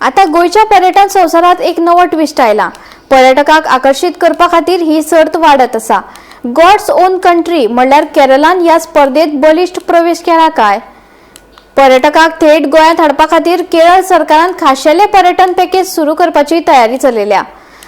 आता गोंयच्या पर्यटन संवसारात एक नवो ट्विस्ट आयला. पर्यटकांक आकर्शीत करपा खातीर ही सर्त वाडत आसा. गॉड्स ओन कंट्री म्हणल्यार केरळान ह्या स्पर्धेत बलिश्ट प्रवेश केला काय? पर्यटकांक थेट गोंयांत हाडपा खातीर केरळ सरकारान खाशेले पर्यटन पॅकेज सुरू करपाची तयारी चलयल्या.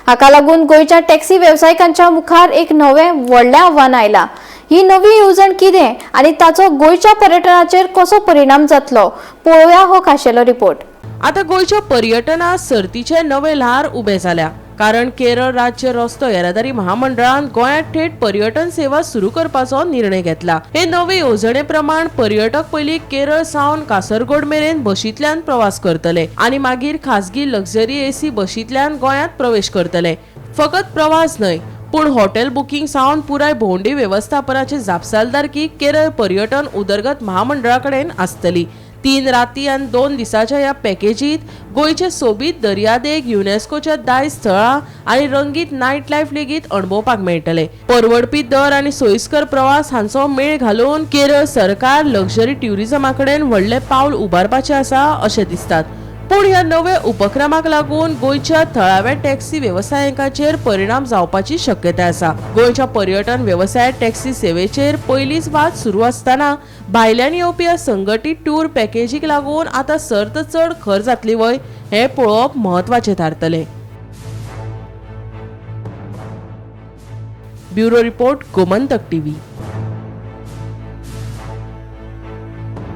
हाका लागून गोंयच्या टॅक्सी वेवसायिकांच्या मुखार एक नवें व्हडलें आव्हान आयलां. ही नवी येवजण कितें आनी ताचो गोंयच्या पर्यटनाचेर कसो परिणाम जातलो, पळोवया हो खाशेलो रिपोर्ट. आता गोंयच्या पर्यटनात सर्तीचे नवे ल्हार उबे जाल्या, कारण केरळ राज्य रस्तो येरादारी महामंडळान गोंयांत थेट पर्यटन सेवा सुरू करपाचो निर्णय घेतला. हे नवे येवजणे प्रमाण पर्यटक पयलीं केरळ सावन कासरगोड मेरेन बशींतल्यान प्रवास करतले आनी मागीर खासगी लक्झरी एसी बशींतल्यान गोंयांत प्रवेश करतले. फकत प्रवास न्हय, पूण हॉटेल बुकींग सावन पुराय भोंवडी वेवस्थापनाची जापसालदारकी केरळ पर्यटन उदरगत महामंडळा कडेन आसतली. 3 राती आनी 2 दिसाच्या ह्या पॅकेजीत गोंयचे सोबीत दर्यादेग, युनेस्कोच्या दायज थळां आनी रंगीत नायट लायफ लेगीत अणभवपाक मेळटले. परवडपी दर आनी सोयीस्कर प्रवास हांचो मेळ घालून केरळ सरकार लक्झरी ट्युरिझमा कडेन व्हडलें पावल उबारपाचें आसा अशें दिसतात. पूण ह्या नव्या उपक्रमाक लागून गोंयच्या थळाव्या टॅक्सी वेवसायिकांचेर परिणाम जावपाची शक्यताय आसा. गोंयच्या पर्यटन वेवसायात टॅक्सी सेवेचेर पयलींच वाद सुरू आसतना भायल्यान येवपी ह्या संघटीत टूर पॅकेजीक लागून आतां सर्त चड खर जातली व्हय, हें पळोवप म्हत्वाचें थारतलें. Bureau report, Gomantak TV.